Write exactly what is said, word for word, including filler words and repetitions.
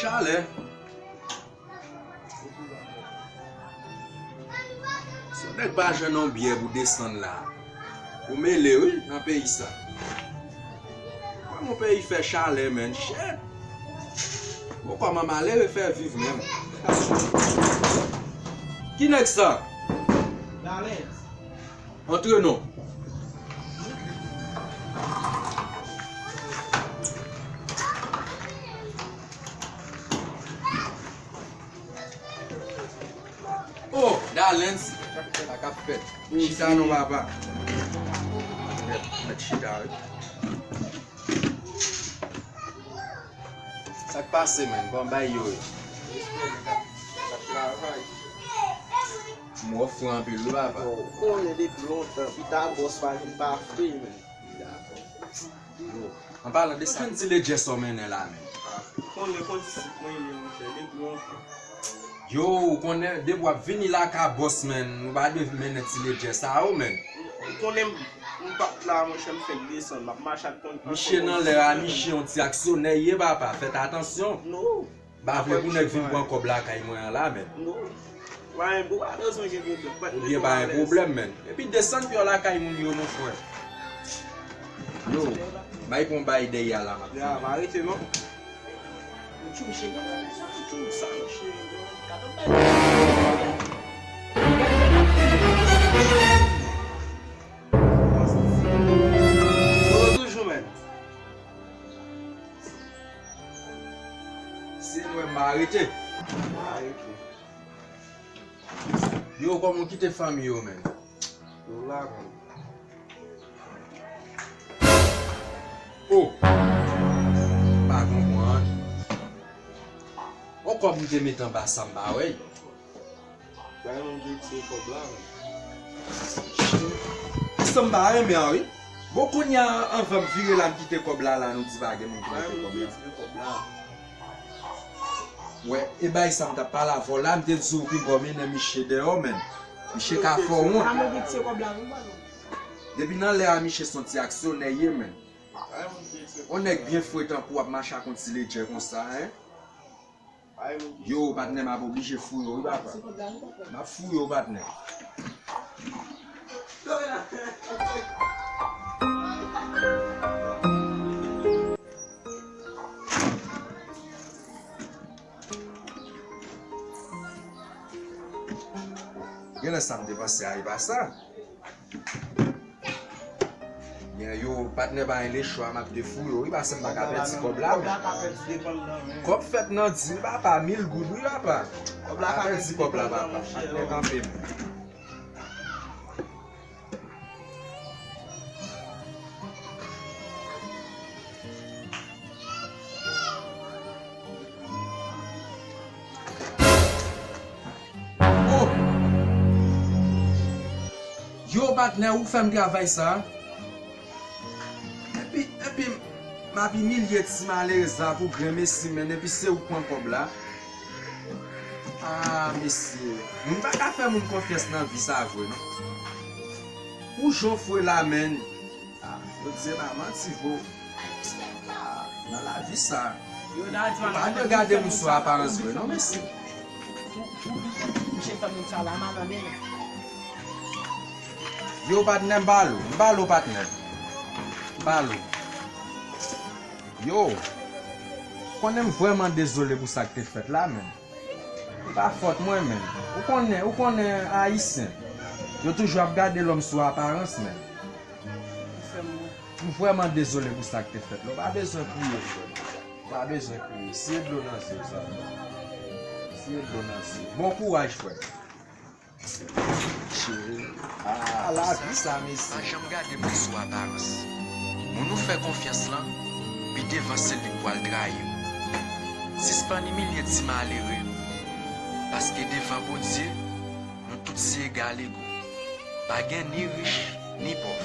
Talè. Si yon nèg pa jwenn yon byè pou desann la, ou mele wi nan peyi sa. Kòman yon peyi fè chalè, menn? Shit! Bon, kòman malere fè viv menm? Ki nèg sa? Antre non. Oh, Dalens, sa k ap fèt? Chita non, papa. Mèt, mèt chita, wi. Sa k pase, menn? Kòman bagay yo ye? M ofri anpil, wi, papa. Bon, ou konnen depi lontan, pita bòs pa vin pa fri, menn. Dakò. Yo, an palan de sa, ki ti ledjè sa w mennen la, menn? Konnen kondisip mwen ye, monchè, depi lontan. Yo, ou konnen, depi w ap vini lakay bòs, menn, ou pa dwe mennen ti ledjè sa yo, menn. Ou konnen m, m pa t la, monchè, m fèk desann, m ap mache ak kondisip. Misye nan lè a, misye yon ti aksyonè ye, papa, fèt atansyon. No. M pa vle pou nèg vin pran kòb lakay mwen an la, menn. No. Pa gen, ou pa bezwen gen pwoblèm. Ebyen, pa gen pwoblèm, menn. Epi desann pye w lakay moun yo, mon frè. Yo, bay pou yon bay dèyè a la, m ap fini. Ya, pa rete non. Ou tchou, cheri, ou tchou sa, cheri. Yo, toujou, menn. Si nou wè m pa arete. Arete. Yo, kòman w kite fanmi yo, menn? Yo la, menn. Oh! M pa konprann. On kòb m te met anba sa m pa wè. Bay moun ki retire kòb la, menn. Sa m pa renmen an, wi. Bon, kounye a, anvan m vire la, m kite kòb la, la, nou di pa gen moun ki mete kòb la. Wè, e bay sa m t ap pale avè w la, m te di w piga w mennen misye deyò, menn. Misye ka fè w wont. Depi nan lè a, misye se yon ti aksyonè ye, menn. On nèg byen fre tankou w ap mache ak yon ti ledjè konsa, en? Yo, patnè, m ap oblije fouye w, wi, papa. M ap fouye w, patnè. Genlè sa m te panse a, e pa sa. Gen yo, patnè pa gen lechwa, m ap defouye w, wi, paske m pa ka pèdi kòb la, men. Kòb fèt nan di, wi, papa, mil goud, wi, papa. Pa pèdi kòb la, papa. Patnè kanpe, men. Oh! Yo, patnè, ou fè m travay sa. Epi, epi, m ap imilye ti malerèz la pou grenmesi, menn, epi se ou k pran kòb la. Ah, mesye, moun pa ka fè moun konfyans nan vi sa vre, non. Pou jan w fre la, menn. Ah, Bondye pa manti vre. Ah, nan lavi sa, ou pa dwe gade moun sou aparans vre, non, mesye. Yo, patnè, m ba l ou, m ba l ou, patnè. M ba l ou. Yo, konnen m vrèman dezole pou sa k te fèt la, menn. E pa fòt mwen, menn. Ou konnen, ou konnen Ayisyen. Yo toujou ap gade lòm sou aparans, menn. M vrèman dezole pou sa k te fèt la. Ou pa bezwen kriye, frè m. Ou pa bezwen kriye. Siye dlo nan zye w, sa. Siye dlo nan zye w. Bon kouraj, frè. Cheri. Ah, lavi sa, mesye. Pa janm gade moun sou aparans. Moun ou fè konfyans lan, pi devan se li k pral trayi w. Sispann imilye ti malere, paske devan Bondye, nou tout se egal ego. Pa gen ni rich, ni pòv.